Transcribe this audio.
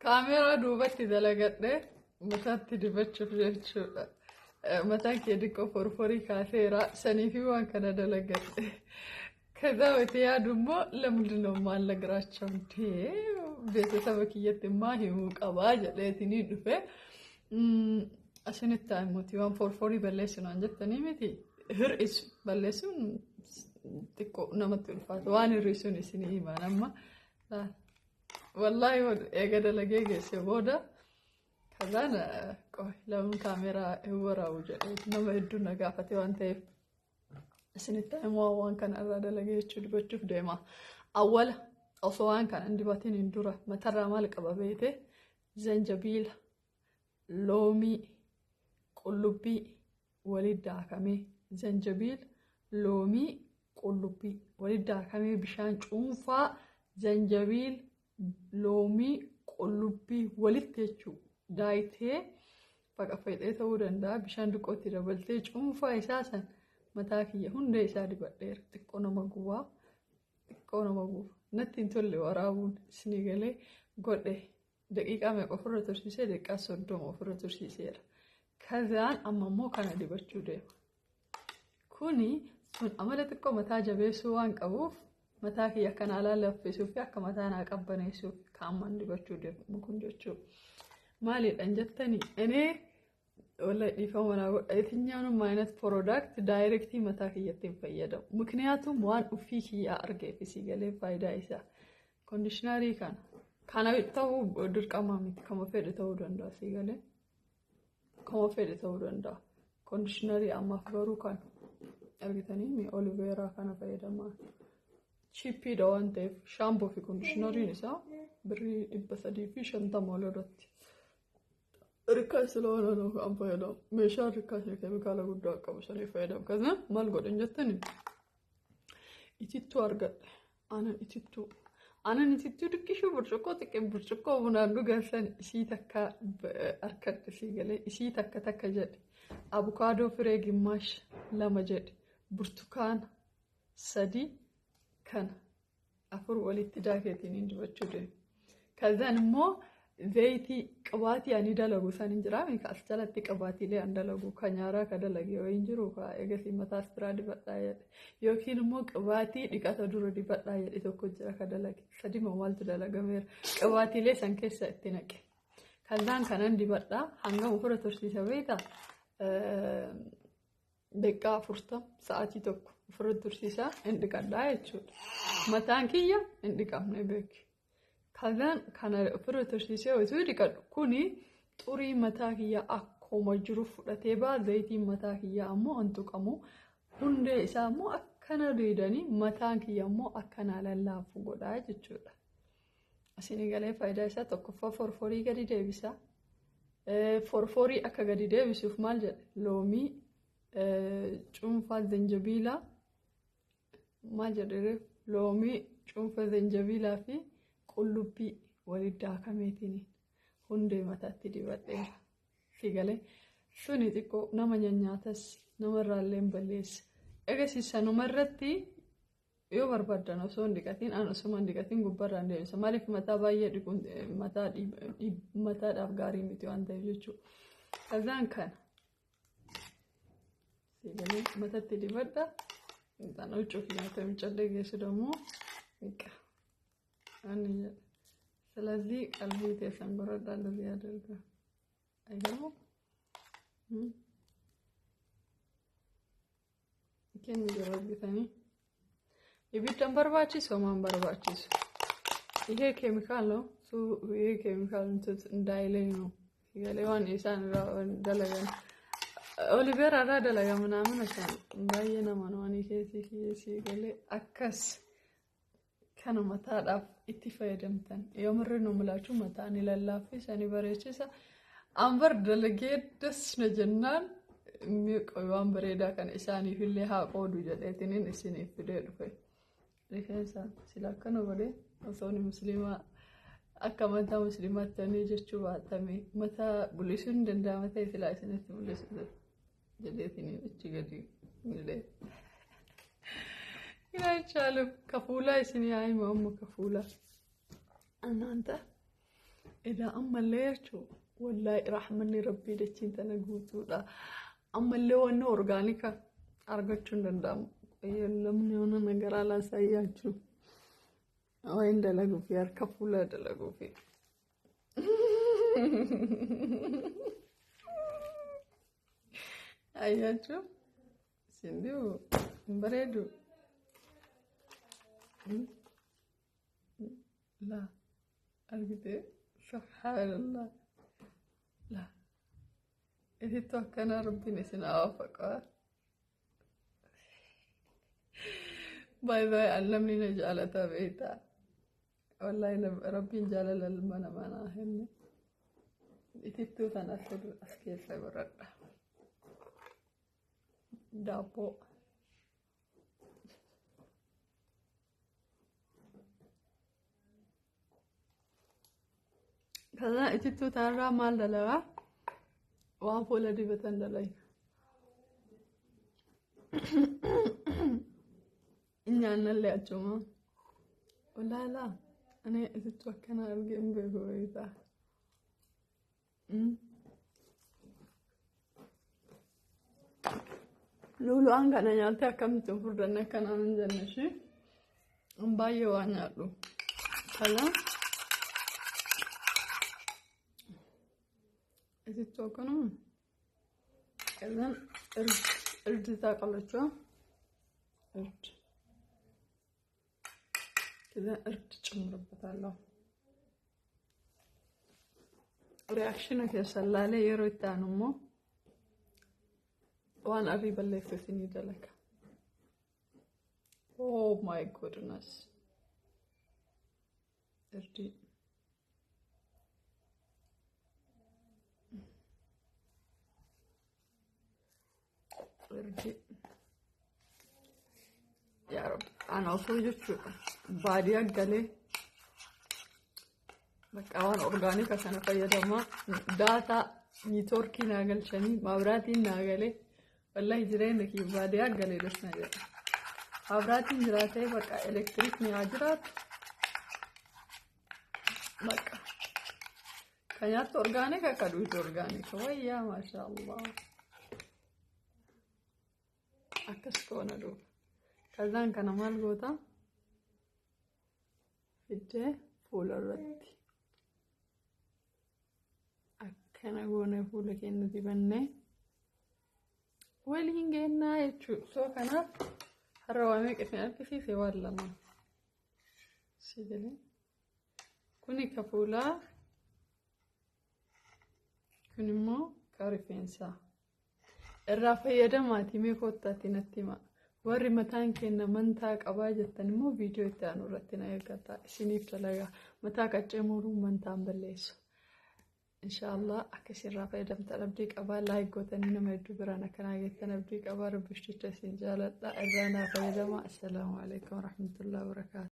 Kaameeraa duubatti dalagadhee mataatti dibachuuf jechuudha. Mataan kee xiqqoo forforii kaaseera saniifi waan kana dalagadhe. ከዛ ወቲ yaadu immoo ለምንድን ነው የማልነግራቸው እንዴ ቤተሰብ kiyyatti immaa himuu qabaa jedheetinii dhufe. Asinitti himuuti waan forforii balleessu naan jettanii miti hir'isu balleessuun xiqqoo namatti ulfaata waan hir'isuun isinii himan amma. Wallaahi eega dalagee geesse booda kazaan qoy lamuun kaameeraa hin waraabu jedhee nama hedduu na gaafate waan ta'eef isinitti himoo waan kana irraa dalagee jechuu dibachuuf deema. Awwala osoo waan kana hin dibatiin hin dura matarraa maal qaba beete zanjabiila, loomii, qullubbii walitti daakamee zanjabiila, loomii, qullubbii walitti daakamee bishaan cuunfaa zanjabiila, loomii, qullubbii walitti jechuudha. Daayitee faqaffaxee ta'uu danda'a. Bishaan xiqqootti dabaltee cuunfaa isaa san mataa kiyya hunda isaa dibadheera. Xiqqoo nama gubaa. Xiqqoo nama guba. Natti hin tolle waraabuun isinii galee godhe daqiiqaa meeqa ofirra tursiisee daqiiqaa 30 ofirra tursiiseera. Kazaan amma immoo kana dibachuu deema. Kuni sun amala xiqqoo mataa jabeessuu waan qabuuf mataa kiyya akka naa lallaffisuu fi akka mataa naa qabbaneessuuf kan dibachuu deemu kun jechuudha. Maaliidhaan jettanii እኔ ወላሂ dhiifama naa godha የትኛውንም አይነት product directly mataa kiyyatti hin fayyadamu. ምክንያቱም waan ufii kiyyaa argeef isii galee faayidaa isaa. Conditionerii kana ta'uu dirqama miti kama fedhe ta'uu danda'a sii galee kama fedhe ta'uu danda'a. Conditionerii ammaaf garuu kan argitanii aloe vera kana fayyadamaa. Cheapiidha waan ta'eef shampoo fi conditioneriin isaa birrii 350 ol irratti. ርካሽ ስለሆነ ነው kan fayyadamu. Meeshaan ርካሽ keemikaala guddaa qabu sanii fayyadamu. Kana maal godhan jettanii itittuu argadhe. Aannan itittuu. Aannan itittuu xiqqishuu burcuqqoo xiqqee burcuqqoo bunaan dhugan san isii takka harkadhe sii galee isii takka takka jedhe. Abukaadoo firee ግማሽ lama jedhe. Burtukaana sadi kana afur walitti daakeetiin dibachuu deema. Kazaan immoo zayitii qibaatii ani dalagu san hin jiraa as jalatti qibaatiilee an dalagu ka nyaaraa ka dalage yoo hin jiru ka eegasii mataas biraa dibadhaa jedhe yookiin immoo qibaatii dhiqata dura dibadhaa jedhe tokko jira ka dalage sadima maaltu dalagameera qibaatiilee san keessa itti naqe. Kazaan kanan dibadhaa hangam ofirra tursiisa beektaa daqiiqaa 40 sa'aatii tokko ofirra tursiisaa hin dhiqadhaa jechuudha. Mataan kiyya hin dhiqamne beeki. Kazaan kana ofirra tursiisee osoo dhiqadhu kuni xurii mataa kiyyaa akkuma jiru fudhatee ba'a. Zayitiin mataa kiyyaa ammoo hin tuqamu. Hundee isaa immoo akkana deedanii mataan kiyya immoo akkana lallaafu godhaa jechuudha. Isinii galee faayidaa isaa tokkoffaa forforii gadi deebisa. Forforii akka gadi deebisuuf maal jedhe loomii, cuunfaa zanjabiilaa maal jedhe loomii, cuunfaa zanjabiilaa fi qullubbii walitti daakameetiin hundee mataatti dibadheera. Si galee suni xiqqoo nama nyanyaatas namarraallee hin balleessa. Egasii sanuma irratti yoo barbaaddan osoo hin dhiqatiin an osuma hin dhiqatiin gubbaarraan deebisa. Maaliif mataa baay'ee dhiquun mataadhaaf gaarii miti waan ta'eef jechuudha. Kazaan kana si galee matatti dibadha. Huccuu fi nyaata miccallee geessu ደግሞ በቃ ስለዚህ qalbii teessan godhadhaa እንደዚህ ያደርጋል። አይገርምም? Kenni yeroo argitanii ibidda hin barbaachisu homaa hin barbaachisu. ይሄ ኬሚካል ነው። ይሄ ኬሚካል እንዳይለኝ ነው galee waan isaan irraa dalagan aloe vera irraa dalaga ምናምን isaan baay'ee nama waan keessi keessi galee akkas kana mataadhaaf itti fayyadamtan yoomirri nu mul'achu mataa ni lallaaffisa ni bareechisa. Anbar dalagee das na jennaan waan bareedaa kana isaaniif illee haa qoodu jedheetiniin isiniif fidee dhufe. Rifeensa sila akkana godhee osoo musliimaa akka amantaa musliimaatti ta'anii jechuu baatame mataa mul'isuu hin danda'ama ta'e silaa isinitti mul'isu jedheetiniin achi gadi illee. አይቻልም። ከፉላ isinii haa himu amma ከፉላ እናንተ Edaa ammallee jechuun wallaahi rahmanni rabbii dachiin tana guutuudha. Ammallee wanni organic argachuu hin danda'amu. Namni yoona nagaraa laasaayyaachuu wayin dalaguu fi harka fuula dalaguu fi. Ayyaachuu sindiu hin bareedu. Laa argitee, subhaanallah, laa itittuu akkanaa rabbiin isin haa waffaqaa. Baay'ee baay'ee namni na jaalata beektaa. Wallaahi rabbiin jaalala ilma namaa naa kenne. Itittuu tana as keessa godhadha. Daabboo. Kana itittuu tanarraa maal dalagaa? Waan fuula dibatan dalaga. Nyaannallee achuma. Wallaahi laa ani itittuu akkana argee hin beeku beektaa. Luulu'aan kana nyaattee akkamitti hin furdanne akkanaan hin jenne ishee. Baay'ee waan nyaadhu. Kana itittuu akkanuma. Idan irdi ታውቃላችሁ? እርድ ከዛ እርድ ጨምርበታለሁ። Reaction keessan laalee yeroo itti aanu immoo waan arrii balleessu isinii dalaga. Oh my goodness. Irdii. Irdii. Yaa Rabbi, ana osoo jechuudha. Baadiyyaa galee bakka waan organic kana fayyadamaa, data network naa galchanii, maabiraatiin naa galee, wallahi jireenya kiyya baadiyyaa galee dasna jedha. Maabiraatiin jiraatee bakka elektirikni haa jiraatu. Bakka kan nyaattu organic, akka dhugitu organic wayyaa, maashaallah. Akkas goona duuba. Kazaan kana maal goota? Fiddee fuula irratti akkana goone, fuula keenya dibannee waliin geennaa jechuudha. So kanaaf har'a waa meeqa isin argisiise? Waan lama. Si galee kuni ka fuulaa, kun immoo ka rifeensaa. Irraa fayyadamaatii mee koottaatii natti himaa. Warri mataan keenya mantaa qabaa jettan immoo viidiyoo itti aanu irratti na eeggata. Isiniif dalagaa. Mataa qaccee muruu mantaan balleessu. Inshaallah akka isinirraa fayyadamtan abdii qabaa. Like gootanii nama hedduu biraan akkanaa geettan abdii qabaa. Rabbiif jecha isin jaaladha. Irraa naa fayyadamaa. Assalaamu alaikum warahmatullahi wabarakaatu.